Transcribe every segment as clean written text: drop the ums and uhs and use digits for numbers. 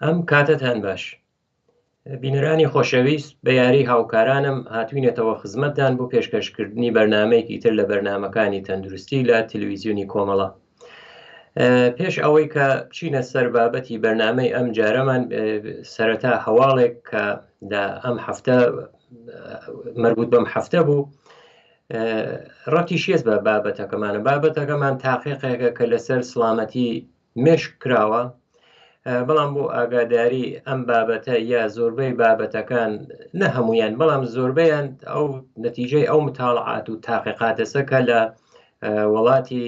ئەم کاتەتان باش بینەرانی خۆشەویست، بە یاری هاوکارانم هاتوینەتەوە خزمەتتان بۆ پێشکەشکردنی بەرنامەیەکی تر لە بەرنامەکانی تەندروستی لە تەلەویزیۆنی کۆمەڵە. پێش ئەوەی کە بچینە سەر بابەتی بەرنامەی ئەم جارەمان، سەرەتا هەواڵێک کە لە ئەم هەفتە مربوط بەم هەفتە بوو، ڕەتی شێز بە بابەتەکەمانە. بابەتەکەمان تاقیقێکە کە لەسەر سڵامەتی مێشک کراوە، بەڵام بۆ ئاگاداری ئەم بابەتە یا زۆربەی بابەتەکان، نە هەمویان بەڵام زۆربەیان، ئەو نەتیجەی ئەو متاڵعات و تاقیقاتەسە کە لە وڵاتی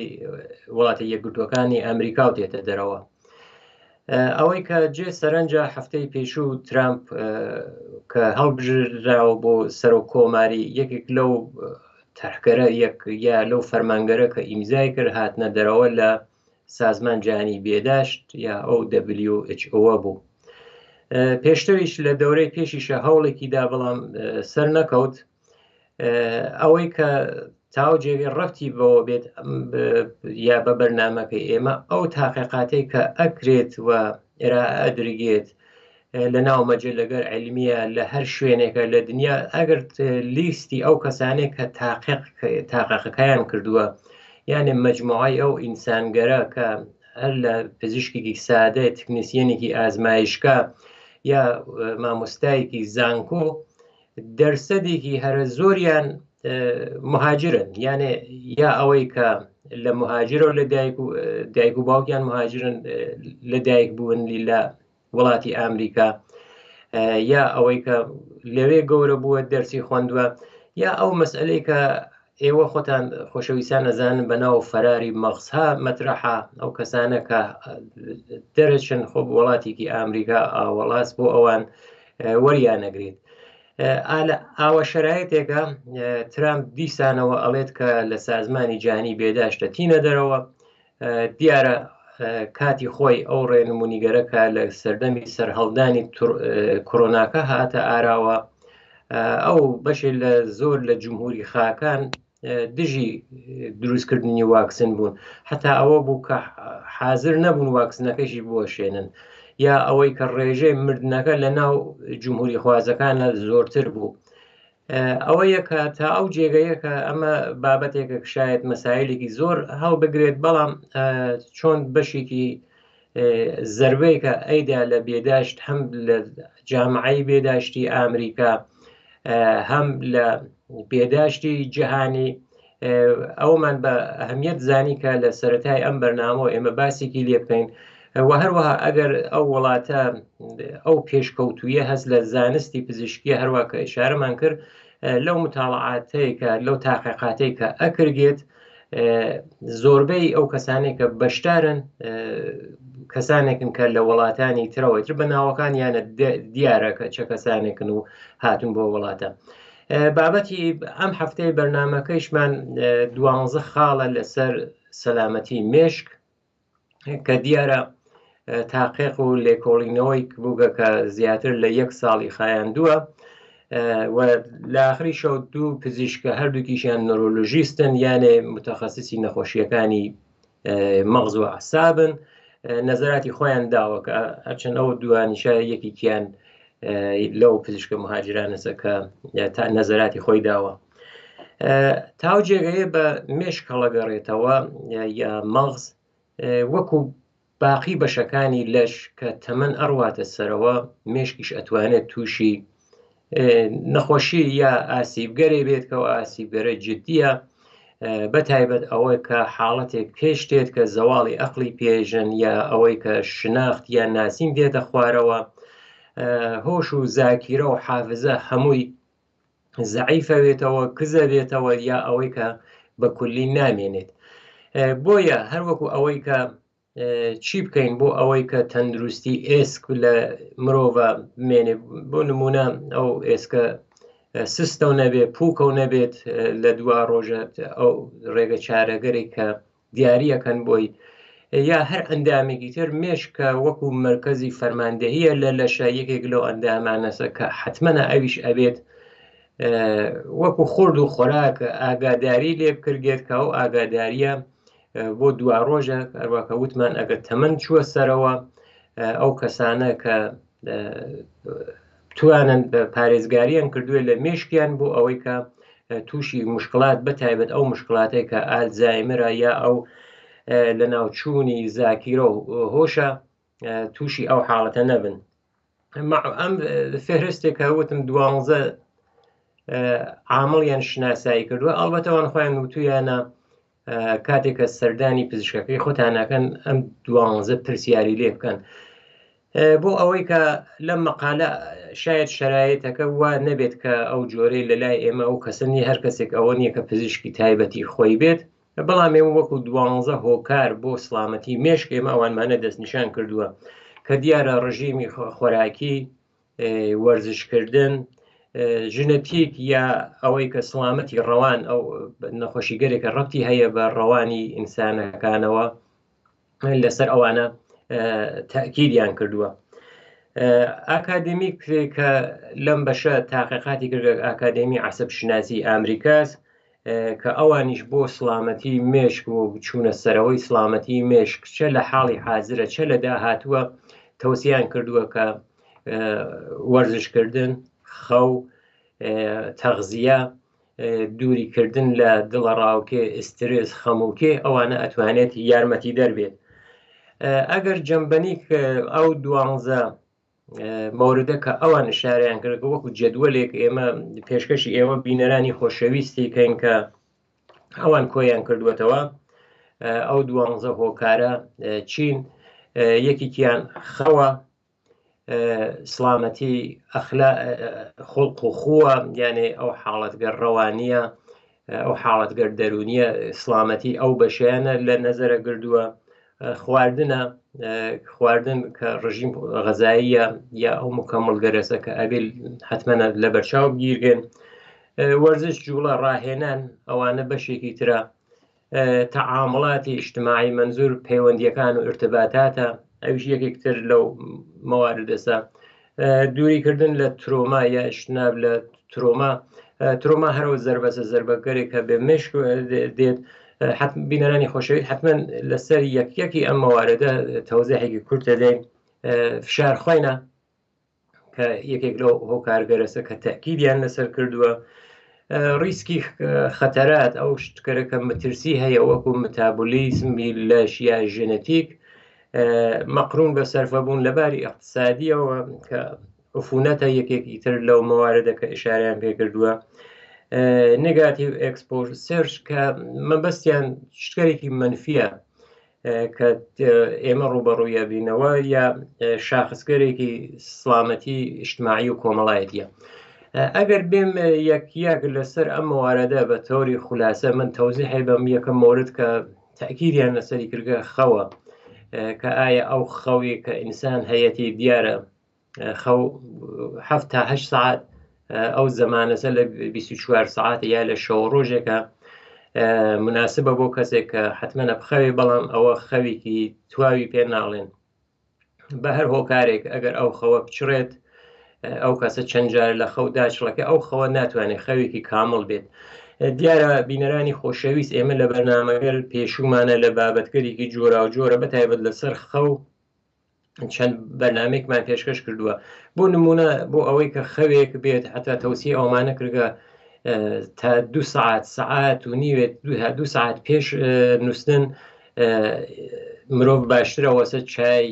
وڵاتە یەکگرتوەکانی ئەمریکا و دێتە دەرەوە. ئەوەی کە جێ سەرنجە، هەفتەی پێشوو ترامپ کە هەڵبژێراوە بۆ سەرۆک کۆماری، یەکێک لەو تەرحگەرە یەک یا لەو فەرمانگەرە کە ئیمزای کرد هاتنە دەرەوە لە سازمان جهانی بێداشت یا ئەو WHO بوو. پێشتریش لە دەورەی پێشیشە هەوڵێکی دا بەڵام سەر نەکەوت. ئەوەی کە تاو جێگەی ڕەتی بەوە بێت یا بە بەرنمەکەی ئێمە، ئەو تاقیقاتەی کە ئەکرێت و ئێرا ئەدرگێت لە ناو مەجلەگەر علمیە لە هەر شوێنێکە لە دنیا، ئەگەر لیستی ئەو کەسانێک کە تاقیق تاقەکەیان کردووە، یانێ مجموعی ئەو ئینسانگەرە کە هەر لە پزیشکێکی سادە، تکنیسیەنێکی ئازمایشکە یا مامۆستایەکی زانکۆ، دەرسەدێکی هەرە زۆریان مهاجرن، یانێ یا ئەوەی کە لە مهاجرەوە لە دایک و دایک و باوکیان مهاجرن لە دایک بوون لە وڵاتی ئامریکا، یا ئەوەی کە لەوێ گەورە بووە دەرسی خوندووە، یا ئەو مەسئلەی کە ئێوە خۆتان خۆشەویستان ئەزانن بە ناو فەراری مەغزها مەترەحە، ئەو کەسانە کە دەرەچن خۆ وڵاتێکی ئامریکا ئاوەڵاس بۆ ئەوان وەریانەگرێت. ئاوە شرایطێکە ترامپ دیسانەوە ئەڵێت کە لە سازمانی جانی بێداشتە تینە دەرەوە. دیارە کاتی خۆی ئەو ڕێنمونیگەرە کە لە سەردەمی سەرهەڵدانی کۆرۆناکە هاتە ئاراوە، ئەو بەشێ لە زۆر لە جمهوری خاکان دژی دروستکردنی واکسن بوون، حتا ئەوە بوو کە حاضر نەبوون واکسنەکەشی بوەشێنن، یا ئەوەی کە ڕێژەی مردنەکە لە ناو جمهوری خوازەکانە زۆرتر بوو. ئەوە یەکە تا ئەو جێگەیە کە ئەمە بابەتێکە شاید مەسایلێکی زۆر هەڵبگرێت، بەڵام چۆن بەشێکی زربەیەکە ئەیدا لە بێداشت، هەم لە جامعەی بێداشتی ئامریکا هەم لە بێداشتی جیهانی، ئەومان بە ئەهمیەت زانی کە لە سەتای ئەم بەرنامەوە ئێمە باسێکی لێ بکەین. و هەروەها ئەگەر ئەو وڵاتە ئەو پێشکەوتویە هەست لە زانستی پزیشکیە، هەروە کە ئشارەمان کرد لەو متاڵعاتەی کە لەو تاقیقاتەی کە ئەکرگێت، زۆربەی ئەو کەسانێک کە بەشدارن کەسانێکن کە لە وڵاتانی ترەوە تر بە ناوەکان یانە دیارە کە چە کەسانێکن و هاتون بۆ وڵاتە. بابەتی ئەم هەفتەی بەرنمەکەیشمان 12 خاڵە لەسەر سەلامەتی مێشک، کە دیارە تاقیق و لێکۆڵینەوەی بووگە کە زیاتر لە یەک ساڵی خایاندووە و لە آخری شەو دوو پزیشکە هەردووکیشیان نۆرۆلۆژیستن، یانێ متەخەسیسی نەخۆشیەکانی مەغز و ئەعسابن، نەزەراتی خۆیان داوە کە هەرچەند ئەو دوانیشە یەکێکیان لەو پزیشکە مهاجرانەسە کە تا نەزەراتی خۆی داوە. تاو جێگەیە بە مێشک هەڵەگەڕێتەوە یا مەغز، وەکو باقی بەشەکانی لەش کە تەمەن ئەڕواتە سەرەوە، مێشکیش ئەتوانێت تووشی نەخۆشی یا ئاسیبگەرێ بێت کە ئاسیبگەرە جددیە، بە تایبەت ئەوەی کە حاڵەتێک پێش دێت کە زەواڵی ئەقلی پێژن، یا ئەوەی کە شناخت یان ناسین دێتە خوارەوە، هۆش و زاکیرە و حافزە هەمووی زەعیفە بێتەوە، کزە بێتەوە، یا ئەوەی کە بە کولی نامێنێت. بۆیە هەروەکو ئەوەی کە چی بکەین بۆ ئەوەی کە تەندروستی ئێسک لە مرۆڤ بمێنێ، بۆ نمونە ئەو ئێسکە سستە و نەبێت، پوکە و نەبێت لە دوا ڕۆژە، ئەو ڕێگە چارەگەرێک کە دیاریەکەن بۆی، یا هەر ئەندامێکی تر، مێشکە وەکو مرکزی فەرماندەهیە لە لەشە، یەکێک لەو ئەندامانەسە کە حتممە ئەویش ئەبێت وەکو خورد و خۆراک ئاگاداری لێ بکردێت، کە ئەو ئاگاداریە بۆ دوا ڕۆژە. هەروەکە وتمان ئەگەر تەمەن چووە سەرەوە. ئەو کەسانە کە توانن پارێزگاریان کردووە لە مێشکیان بۆ ئەوەی کە تووشی مشکلات بەتایبەت ئەو مشکلاتێک کە ئالزایمرە یا ئەو لە ناوچوونی زاکیرە و هۆشە تووشی ئەو حاڵەتە نەبن. ئەم فهرستێکە وتم دوانزە عامڵیان شناسایی کردووە، ئەڵبەتەوان خۆیان وتویانە کاتێک کە سەردانی پزیشکەکەی خۆتانەکەن ئەم دوانزە پرسیاری لێ بکەن بۆ ئەوەی کە لەم مەقالە شاید شرایطەکە وا نەبێت کە ئەو جۆرەی لە لای ئێمە ئەو کەسە نیە هەر کەسێک ئەوە نییە کە پزیشکی تایبەتی خۆی بێت، بەڵام ئێمە وەکو دوانزە هۆکار بۆ سڵامەتی مێشک ئێمە ئەوانمانە دەستنیشان کردووە کە دیارە ڕژیمی خۆراکی، وەرزشکردن، ژنەتیک یا ئەوەی کە سڵامەتی ڕەوان ئەو نەخۆشیگەرێکە ڕەتی هەیە بە ڕەوانی ئینسانەکانەوە لەسەر ئەوانە تاکیدیان کردووە. ئاکادمی کە لەم بەشە تاقیقاتی کردگە ئاکادمی عسب شناسی ئامریکاس کە ئەوانیش بۆ سڵامەتی مێشک و چوونە سەرەوەی سڵامەتی مێشک چە لە حاڵی حازرە چە لە داهاتووە تەوسیان کردووە کە وەرزشکردن، خەو، تەغزیە، دووریکردن لە دڵەڕاوکێ، ئسترس، خەموکێ ئەوانە ئەتوانێت یارمەتیدەر بێت. ئەگەر جەمبەنیک ئەو دوانزە مەوردە کە ئەوان ئشارەیان کرد وەکو جەدوەلێک ئێمە پێشکەشی ئێوە بینەرانی خۆشەویستی کەین کە ئەوان کۆیان کردووەتەوە ئەو دوانزە هۆکارە چین؟ یەکێکیان خەوە، سڵامەتی ئەخلا خڵق و خووە، یانێ ئەو حاڵەتگەر ڕەوانیە ئەو حاڵەتگەر دەرونیە سڵامەتی ئەو بەشیانە لە نەزەرە گردووە، خواردنە، خواردن کە ڕژیم غەزاییە یا ئەو مکەمڵگەرەسە کە ئەبێ حتممە لە بەرچاو بگیرگن، وەرزش، جوڵە، ڕاهێنان ئەوانە بەشێکی ترە، تەعامڵاتی ئیجتماعی مەنزور پەیوەندیەکان و ارتباتاتە ئەویش یەکێک تر لەو مەواردەسە، دووریکردن لە ترۆما یا اجتناب لە ترۆما. ترۆما هەرەوە زربەسە زربەگەرێک کە بێ مشک دێت. بینەرانی خۆشەویست حتمما لەسەر یەک یەکی ئەم مەواردە تەوزیحێکی کورت دەدەین. فشار خوێنە کە یەکێک لەو هۆکارگەرەسە کە تەکیدیان لەسەر کردووە، ڕیسکی خەتەرات ئەو شتکەرە کە مەترسی هەیە وەکو متابولیزمی لەش یا ژێنەتیک، مەقرون بە سەرفەبوون لەباری اقتصادیەوە کە عفونەتە یەکێکی تر لەو مەواردە کە ئشاریان پێکردووە، negative exposure سێرچ کە مەبەستیان شتکەرێکی منفیە کە ئێمە ڕوبەڕوویە بینەوە یا شاخسگەرێکی سلامەتی ئیجتماعی و کۆمەڵایەتیە. ئەگەر بێم یەک یەک لەسەر ئەم مەواردە بە تەوری خولاسە من تەوزیحی بەم، یەکەم مورد کە تاکیدیان لەسەری کردگە خەوە، کە ئایا ئەو خەوی کە ئینسان هەیەتی دیارە خەو 7 تا 8 ساعت ئەو زەمانەسە لە 24 ساعت یا لە شەو ڕۆژێکە مناسبە بۆ کەسێک کە حتممە بخەوێ، بەڵام ئەوە خەوێکی تواوی پێ ناڵێن. بە هەر هۆکارێک ئەگەر ئەو خەوە بچڕێت ئەو کەسە چەند جار لە خەو داچڵەکە ئەو خەوە ناتوانێت خەوێکی کامڵ بێت. دیارە بینەرانی خۆشەویست ئێمە لە بەرنامەگەر پێشوومانە لە بابەتگەرێکی جۆرا و جۆرە بە تایبەت لەسەر خەو چەند بەرنمێکمان پێشکەش کردووە. بۆ نمونە بۆ ئەوەی کە خەوێک بێت حتا تەوسی ئەومانە کردگە تا دو ساعت، سعات و نیوێت، دو ساعت پێش نووسن مرۆڤ باشترە وەسە چای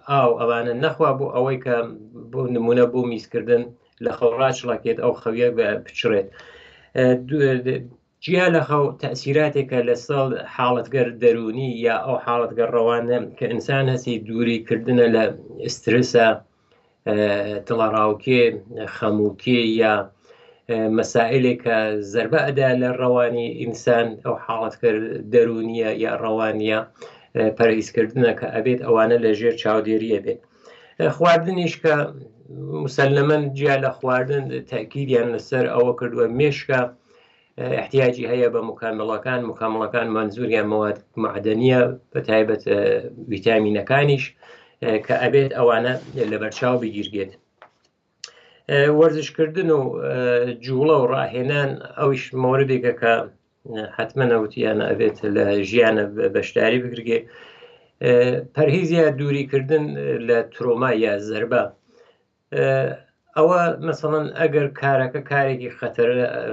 ئاو ئەوانە نەخوا بۆ ئەوەی کە بۆ نمونە بۆ میزکردن لە خەو ڕاچڵەکێت ئەو خەویە بچڕێت. جیا لە خەو تەسیراتێکە لەسەر حاڵەتگەر دەرونی یا ئەو حاڵەتگەر ڕەوانە کە ئینسان هەستی دووریکردنە لە ئسترسە، دڵەڕاوکێ، خەموکێ یا مەسائلێک کە زربە ئەدا لە ڕەوانی ئینسان، ئەو حاڵەتگەر دەرونیە یا ڕەوانیە پەرهیزکردنە کە ئەبێت ئەوانە لە ژێر چاودێریە بێت. خواردنیش کە مسلمەن جیا لە خواردن تاکیدیان لەسەر ئەوە کردووە مێشکە احتیاجی هەیە بە مکامڵەکان، مکامڵەکان منزوریان مواد معدەنیە بە تایبەت ویتامینەکانیش کە ئەبێت ئەوانە لەبەرچاو بگیرگێت. وەرزشکردن و جوڵە و ڕاهێنان ئەویش مۆردێکە کە حتمما نەوتیانە ئەبێت لە ژیانە بەشداری بگرگێ. پەرهیز یا دووریکردن لە ترۆما یا زەربە ئەوە مەسەڵەن ئەگەر کارەکە کارێکی خەتەر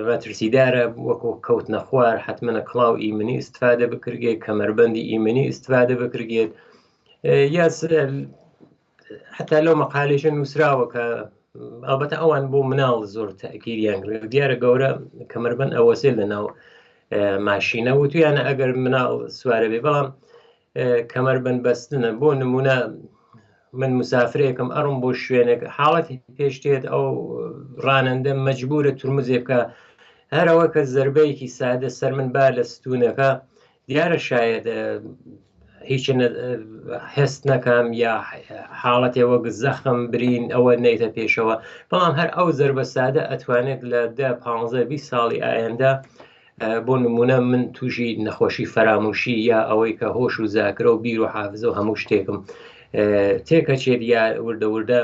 مەترسیدارە وەکو کەوتنە خوار حتممە کڵاو ئیمنی استفادە بکرگێت کەمەربەندی ئیمنی استفادە بکرگێت یا حتا لەو مەقالێشە نووسراوە کە ئەڵبەتە ئەوان بۆ مناڵ زۆر تاکیریان کرد دیارە گەورە کەمەربەند ئەوەسێ لە ناو ماشینە وتویانە ئەگەر مناڵ سوارە بێ بەڵام کەمەربەند بەستنە بۆ نمونە من مسافرێکم ئەڕم بۆ شوێنێک حاڵەتی پێشتێت ئەو ڕانەندە مەجبورە ترمزێ بکە هەرەوە کە زربەیەکی سادە سەر من با لە ستونەکە دیارە شاید هیچ هەست نەکەم یا حاڵەتێ وەک زەخم برین ئەوە نیتە پێشەوە بەڵام هەر ئەو زربە سادە ئەتوانێت لە ده 15 20 ساڵی ئایندە بۆ نمونە من تووشی نەخۆشی فەراموشی یا ئەوەی کە هۆش و زاکرە و بیر و حافزە و هەموو شتێکم تێکەچێت یا وردە وردە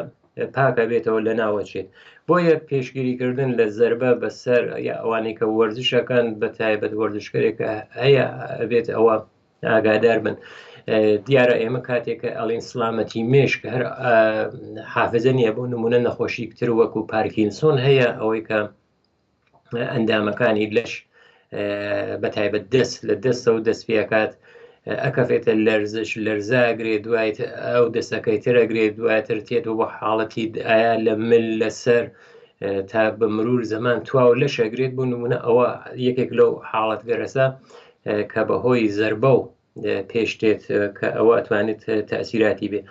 پاکە بێتەوە لە ناوەچێت بۆیە پێشگیریکردن لە زربە بەسەر یا ئەوانەی کە وەرزشەکەن بە تایبەت وەرزشکەرێک هەیە ئەبێت ئەوە ئاگادار بن دیارە ئێمە کاتێک کە ئەڵین سلامەتی مێشک هەر حافزە نییە بۆ نمونە نەخۆشی تر وەکو پارکینسۆن هەیە ئەوەی کە ئەندامەکانی لەش بە تایبەت دەست لە دەستەوە دەست پێکات ئەکەفێتە لەرزش لەرزاگرێ دوایت ئەو دەستەکەی ترەگرێت دواتر تێت بۆ حاڵەتی ئایا لە مل لەسەر تا بە مرور زەمان تواو لەشەگرێت بۆ نمونە ئەوە یەکێک لەو حاڵەت گەرەسە کە بەهۆی زربە و پێشتێت کە ئەوە ئەتوانێت تەسیراتی بێ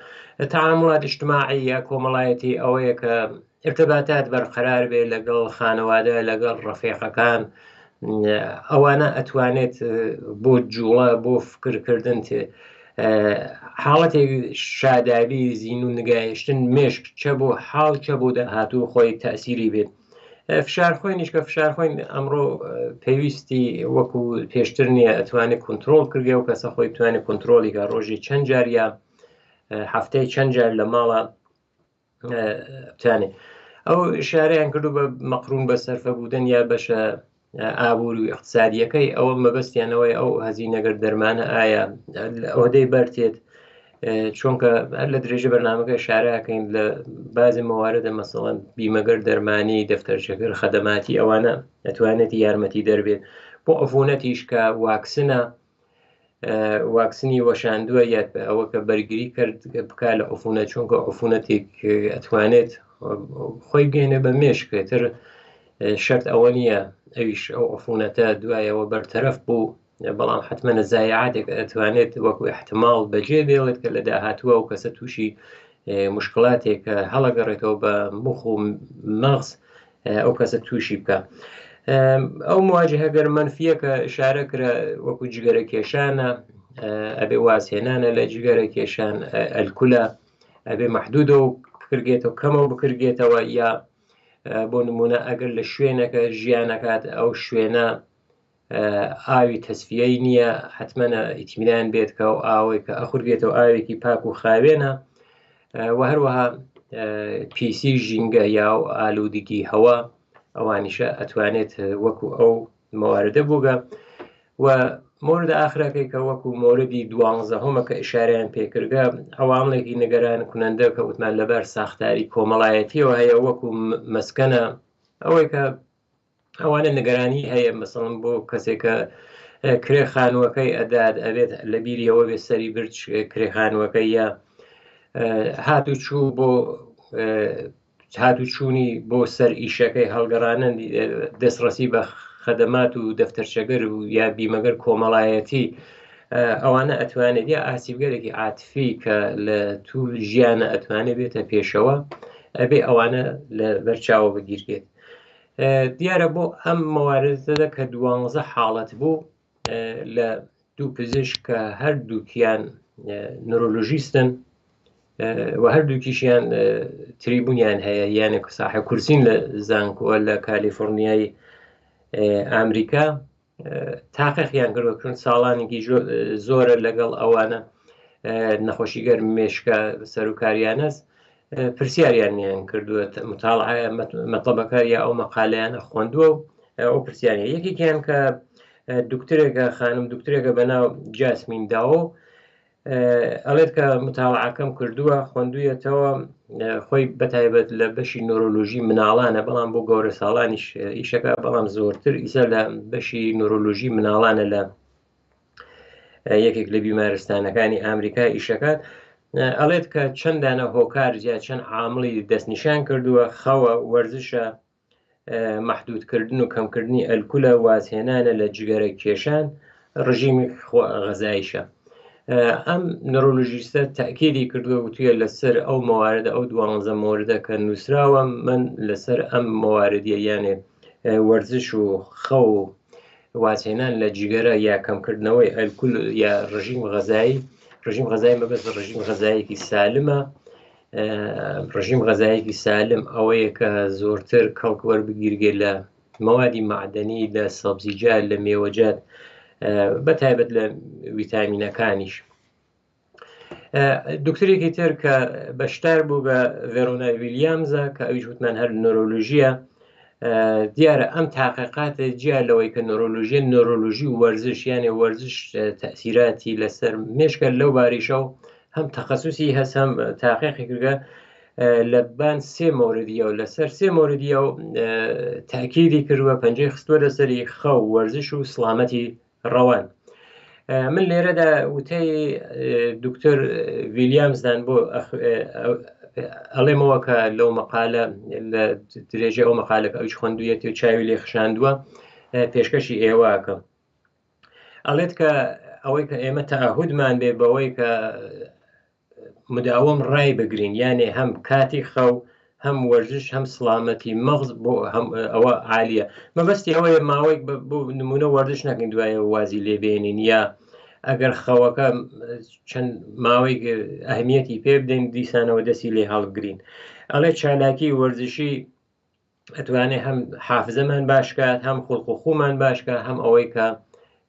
تعاملات اجتماعی یا کۆمەڵایەتی ئەوەیە کە ارتباتات بەرقەرار بێ لەگەڵ خانەوادە لەگەڵ ڕەفیقەکان ئەوانە ئەتوانێت بۆ جوڵە بۆ فکرکردن حاڵەتێک شادابی زین و نگایشتن مێشک چە بۆ حاڵ چە بۆ داهاتوو خۆی تەسیری بێت فشار خوێنیش کە فشار خوێن ئەمڕۆ پێویستی وەکو پێشتر نییە ئەتوانێت کنترۆل کردێ و کەسە خۆی بتوانێت کنترۆلی کە ڕۆژی چەند جار یا هەفتەی چەند جار لە ماڵە بتوانێت ئەو شارەیان کردو بە مەقرون بە سەرفە بودن یا بەشە ئابووری و اقتصادیەکەی ئەوە مەبەستیانەوەی ئەو هەزینەگەر دەرمانە ئایا ئەوەدەی بەرتێت چونکە هەر لە درێژە بەرنمەکە شارەکەین لە بازی مەواردە مەسەڵەن بیمەگەر دەرمانی دەفتەرچەکر خەدەماتی ئەوانە ئەتوانێت یارمەتی دەربێت بۆ ئەفونەتیش کە واکسنە واکسنی وەشاندووە یا ئەوە کە بەرگری کرد بک لە عفونە چونکە عفونەتێک ئەتوانێت خۆی بگەێنێ بە مێشکتر شرت ئەوە نییە ئەویش ئەو عفونەتە دوایەوە بەرتەرەف بوو بەڵام حتممە زایعاتێک ئەتوانێت وەکو احتمال بەجێ بێڵێت کە لە داهاتووە و کەسە تووشی مشکلاتێک هەڵەگەڕێتەوە بە مخ و مەغز ئەو کەسە تووشی بکە ئەو مواجهە گەر منفیە کە شارە کرا وەکو جگەرە کێشانە ئەبێ وازهێنانە لە جگەرە کێشان ئەلکولە ئەبێ محدودە و بکرگێتەوە کەمەوە بکرگێتەوە یا بۆ نمونە ئەگەر لە شوێنەکە ژیانەکات ئەو شوێنە ئاوی تەسفیەی نییە حتممە ئیتمینان بێت کە ئەو ئاوەی کە ئەخورگێتەوە ئاوێکی پاک و خاوێنە و هەروەها پیسی ژینگە یا و ئالوودگی هەوا ئەوانیشە ئەتوانێت وەکو ئەو مواردە بووگە و مورد ئاخرەکەی کە وەکو مۆردی دوانزەهمە کە ئشارەیان پێکردگە عواملێکی نگەران کنەندە کە وتمان لەبار ساختاری کۆمەڵایەتیەوە هەیە وەکو مەسکەنە ئەوەی کە ئەوانە نگەرانی هەیە مەسەڵەن بۆ کەسێک کە کرێ خانووەکەی ئەدات ئەبێت لە بیریەوە بێ سەری برج کرێ خانووەکەی یا هات و چوو بۆ هات و چوونی بۆ سەر ئیشەکەی هەڵگەڕانن دەستڕسی بە خەدەمات و دەفتەرچەگەر و یا بیمەگەر کۆمەڵایەتی ئەوانە ئەتوانێت یا ئاسیبگەرێکی عاتفی کە لە توول ژیانە ئەتوانێت بێتە پێشەوە ئەبێ ئەوانە لە بەرچاوە بگیرێت دیارە بۆ ئەم مەواردە کە دوانزە حاڵەت بوو لە دوو پزیشک کە هەردووکیان نورۆلۆژیستن و هەردووکیشیان تریبونیان هەیە یانە ساحە کورسین لە زانکۆوە لە کالیفۆرنیای ئەمریکا تاقیقیان کردوە چون ساڵانێکی زۆرە لەگەڵ ئەوانە نەخۆشیگەر مێشکە سەرکاریانەس پرسیاریانیان کردووە متاڵعە مەطلبەکە یا ئەو مەقالەیانە خوندووە و ئەو پرسیارە یەکێکیان کە دکترێکە خانم دکترێکە بە ناو جاسمین داوە. ئەڵێت کە متاڵعەکەم کردووە خوێندوویەتەوە خۆی بەتایبەت لە بەشی نۆرۆلۆژی مناڵانە بەڵام بۆ گەورە ساڵانیش ئیشەکە بەڵام زۆرتر ئیسە لە بەشی نۆرۆلۆژی مناڵانە لە یەکێک لە بیمارستانەکانی ئەمریکا ئیشەکات ئەڵێت کە چەندانە هۆکار یا چەند عامڵی دەستنیشان کردووە خەوە وەرزشە مەحدودکردن و کەمکردنی ئەلکولە، وازهێنانە لە جگەرە کێشان، ڕژیمی غەزایشە. ئەم نۆرۆلۆژیستە تەئکیدی کردووە وتویە لەسەر ئەو مەواردە ئەو دوانزە مۆردە کە نووسراوە من لەسەر ئەم مەواردیە یانێ وەرزش و خەو و وازهێنان لە جگەرە یا کەمکردنەوەی ئەلکول یا ڕژیم غەزایی ڕژیم غەزایی مەبەست ڕژیم غەزایەکی سالمە ڕژیم غەزایەکی سالم ئەوەیە کە زۆرتر کەڵک وەربگیرگێ لە مەوادی مەعدەنی لە سەبزیجات لە مێوەجات بە تایبەت لە ویتامینەکانیش دکتۆرێکی تر کە بەشدار بوو بە ڤێرۆنا ویلیامزە کە ئەویش وتمان هەر نۆرۆلۆژیە دیارە ئەم تاقیقاتە جیا لەوەی کە نۆرۆلۆژیە نۆرۆلۆژی و وەرزش یانێ وەرزش تەسیراتی لەسەر مێشکە لەو باریشە و هەم تەخەسوسی هەس هەم تاقیقی کردگە لە بان سێ مۆردیە و لەسەر سێ مۆردیە و تاکیدی کردووە پەنجەی خستووە لەسەری خەو وەرزش و سڵامەتی ڕەوان من لێرەدا وتەی دکتۆر ویلیامزدان بۆ ئەڵێمەوە کە لەو مەقالە لە درێژە ئەو مەقالەکە ئەویش خوێندوویەتی و چاوی لێ خشاندووە پێشکەشی ئێوەکەم ئەڵێت کە ئەوەی کە ئێمە تەعهودمان بێ بەوەی کە مداوم ڕای بگرین یانێ هەم کاتی خەو هەم وەرزش هەم سڵامەتی مەغز بۆ هەم ئەوە عالیە مەبەستی ئەوەیە ماوەی بۆ نمونە وەرزش نەکەین دوایە وازی لێبێنین یا ئەگەر خەوەکە چەند ماوەی ئەهمیەتی پێ بدەین دیسانەوە دەستی لێ هەڵبگرین ئەڵێ چالاکی وەرزشی ئەتوانێ هەم حافزەمان باشکات هەم خڵق و خومان باشکە هەم ئەوەی کە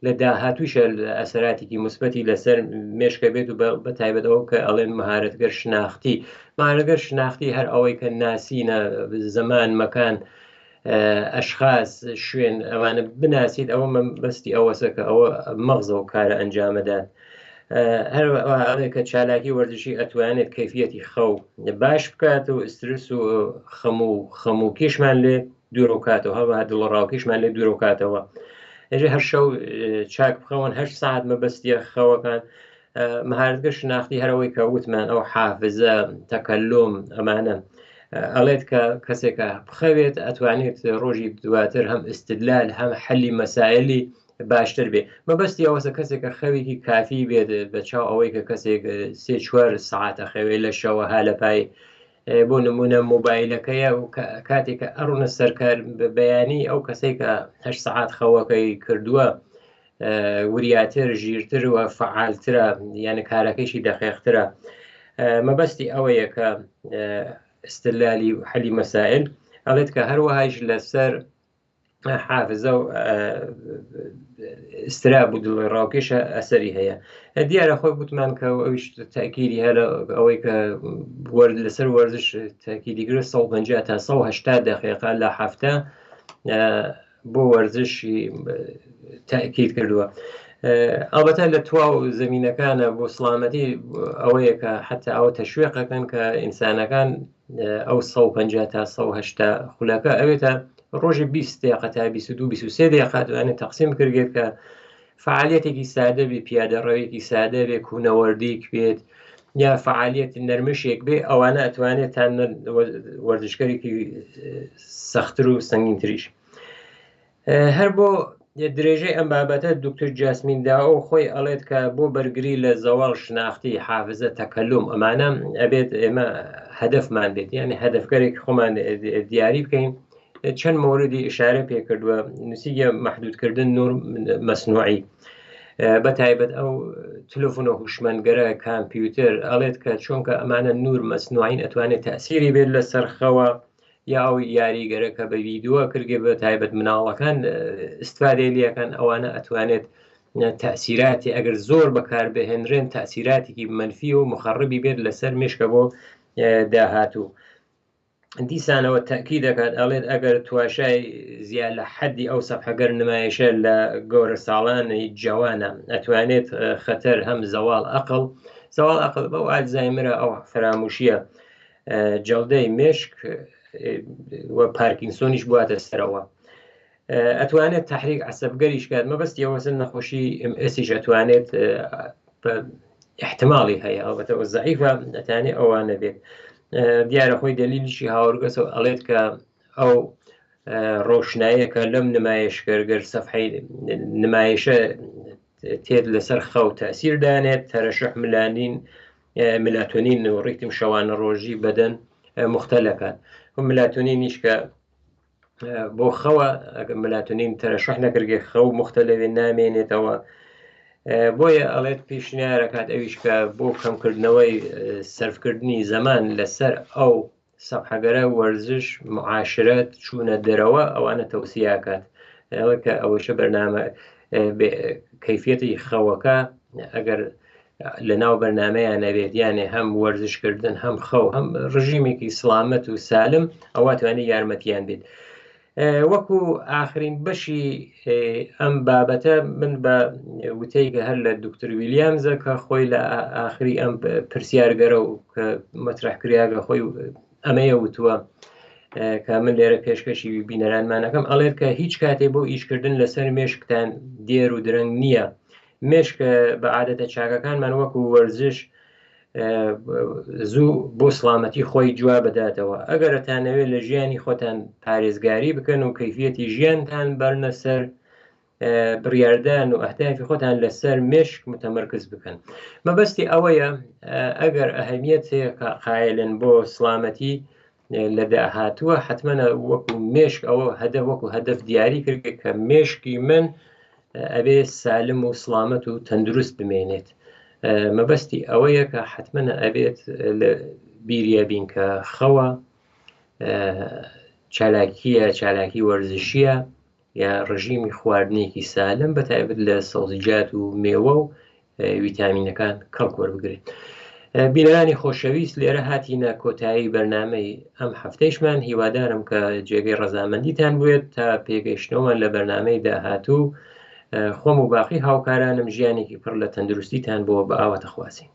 لە داهاتووشە ئەسەراتێکی مثبەتی لەسەر مێشکە بێت و بە تایبەت ئەوە کە ئەڵێن مەهارەتگەر شناختی مەهارەتگەر شناختی هەر ئەوەی کە ناسینە زەمان مەکان ئەشخاص شوێن ئەوانە بناسیت ئەوە مەبەستی ئەوەسە کە ئەوە مەغزە و کارە ئەنجامەدات هەروەها کە چالاکی وەرزشی ئەتوانێت کەفیەتی خەو باش بکات و ئسترس و خەم و خەم و کێشمان لێ دوورەکاتەوە هەروەها دڵەڕاوکیشمان لێ دوورەکاتەوە ئێژێ هەر شەو چاک بخەون هەر ساعت مەبەستیە خەوەکان مەهارەتگە شناختی هەرەوەی کە وتمان ئەو حافزە تەکەلۆم ئەمانە ئەڵێت کە کەسێکە بخەوێت ئەتوانێت ڕۆژی دواتر هەم ئستدلال هەم حەلی مەسایلی باشتر بێ مەبەستی ئەوەسە کەسێکە خەوێکی کافی بێت بە چاو ئەوەی کە کەسێک سێ چوار سعاتە خەوێ لە شەوە ها لە پای بۆ نمونە مۆبایلەکەیە و کاتێک کە ئەڕونە سەرکار بەیانی ئەو کەسێک کە هە سعات خەوەکەی کردووە وریاتر ژیرتر و فعالترە یانە کارەکەیشی دەقیقترە مەبەستی ئەوەیە کە استدلالی حەلی مەسائل ئەڵێت کە هەروەهایش لەسەر حافزە و استراب و دڵی ڕاوکێشە ئەسەری هەیە دیارە خۆی گوتمان کە ئەویش تاکیری هەر ئەوەی کە وەرد لەسەر وەرزش تاکیدی گرت 150 تا 180 دقیقە لە هەفتە بۆ وەرزشی تاکید کردووە ئەڵبەتە لە تواو زمینەکانە بۆ سلامەتی ئەوەیە کە حتا ئەوە تەشوێقەکەن کە ئینسانەکان ئەو 150 تا 180 خولەکە ئەوێتە ڕۆژی 20 دقیقە تا 22 23 دقیقە دوانێت تەقسیم بکرێت کە فعالیەتێکی سادە بێ پیادە ڕەوێکی سادە بێ کوونەوەردیک بێت یا فعالیەت نەرمشێک بێ ئەوانە ئەتوانێت تا وەرزشکەرێکی سەختتر و سەنگینتریش هەر بۆ درێژەی ئەم بابەتە دکتۆر جاسمین داو خۆی ئەڵێت کە بۆ بەرگری لە زەواڵ شناختی حافزە تەکەلوم ئەمانە ئەبێت ئێمە هەدەفمان بێت یعنی هەدەفگەرێک خۆمان دیاری بکەین چەند مۆردی ئشارە پێکردووە نووسیگە محدودکردن نور مەسنوعی بە تایبەت ئەو تلفۆنە هوشمەندگەرە کامپیوتەر ئەڵێت کە چۆنکە ئەمانە نور مەسنوعین ئەتوانێت تەسیری بێت لەسەر خەوە یا ئەو یاریگەرە کە بە ویددیوە کردگێ بە تایبەت مناڵەکان استفادەی لەکەن ئەوانە ئەتوانێت تەسیراتی ئەگەر زۆر بەکار بهێنرێن تەسیراتێکی منفی و مخەڕبی بێت لەسەر مشکە بۆ داهاتوو. دیسانەوە تەکی دەکات ئەڵێت ئەگەر تواشای زیاد لە حەدی ئەو سەفحەگەر نمایشە لە گەورە ساڵانی جوانە ئەتوانێت خەتەر هەم زەواڵ ئەقل زەواڵ ئەقل بەو ئالزایمرە ئەو فەراموشیە جەڵدەی مێشک و پارکینسۆنیش بواتە سەرەوە ئەتوانێت تحریک عسەبگەریش کات مەبەستی ئەوەسن نەخۆشی ئێسیش ئەتوانێت احتمالی هەیە ئەڵبەتە ئەو زەعیفە ئەتانێ ئەوانە بێت دیارە خۆی دەلیلیشی هاورگەسەوە ئەڵێت کە ئەو ڕۆشنایەکە لەم نمایشکەرگەر سەفحەی نمایشە تێت لەسەر خەو تەسیر دانێت تەرەشح ملانین ملاتۆنین و ڕیتم شەوانە ڕۆژی بەدەن مختلەکات و ملاتۆنینیش کە بۆ خەوە ئەگەر ملاتونین تەرەشح نەکردگێ خەو مختلەوێ نامێنێتەوە بۆیە ئەڵێت پیشنیارەکات ئەویش کە بۆ کەمکردنەوەی سەرفکردنی زەمان لەسەر ئەو سەفحەگەرە وەرزش معاشرەت چوونە دەرەوە ئەوانە تەوسیاکات ئەوە کە ئەوەشە بەرنامە کەفیەتی خەوەکە ئەگەر لە ناو بەرنامەیان نەبێت یانێ هەم وەرزشکردن هەم خەو هەم ڕژیمێکی سڵامەت و سالم ئەوە توانێت یارمەتیان بێت وەکو ئاخرین بەشی ئەم بابەتە من بە وتەی کە هەر لە دکتۆر ویلیامزە کە خۆی لە ئاخری ئەم پرسیارگەرە و کە مەترح کریاگە خۆی ئەمەیە وتووە کە من لێرە پێشکەشی بینەرانمانەکەم ئەڵێت کە هیچ کاتێ بۆ ئیشکردن لەسەر مێشکتان دێر و درەنگ نییە مێشک بە عادەتە چاکەکانمان وەکو وەرزش زوو بۆ سڵامەتی خۆی جواب بداتەوە ئەگەر ئەتانەوێت لە ژیانی خۆتان پارێزگاری بکەن و کەیفیەتی ژیانتان بەرنە سەر بڕیاردان و ئەهدافی خۆتان لەسەر مێشک متەمەرکز بکەن مەبەستی ئەوەیە ئەگەر ئەهمیەت قایلن بۆ سڵامەتی لە داهاتووە حتممە وەکو مێشک ئەوە هەدە وەکو هەدەف دیاری کرد کە مێشکی من ئەبێ سالم و سڵامەت و تەندروست بمێنێت مەبەستی ئەوەیە کە حتممە ئەبێت لە بیریە بین کە خەوە چالاکیە چالاکی وەرزشیە یا ڕژیمی خواردنێکی سالم بە تایبەت لە سەوزیجات و مێوە و ویتامینەکان کەڵک وەربگرێت. بینەرانی خۆشەویست لێرە هاتینە کۆتایی بەرنامەی ئەم هەفتەیشمان هیوادارم کە جێگەی ڕەزامەندیتان بوێت تا پێگەیشتنەوەمان لە بەرنامەی داهاتوو خۆم و باقی هاوکارانم ژیانێکی پڕ لە تەندروستیتان بۆ بە ئاواتەخوازین.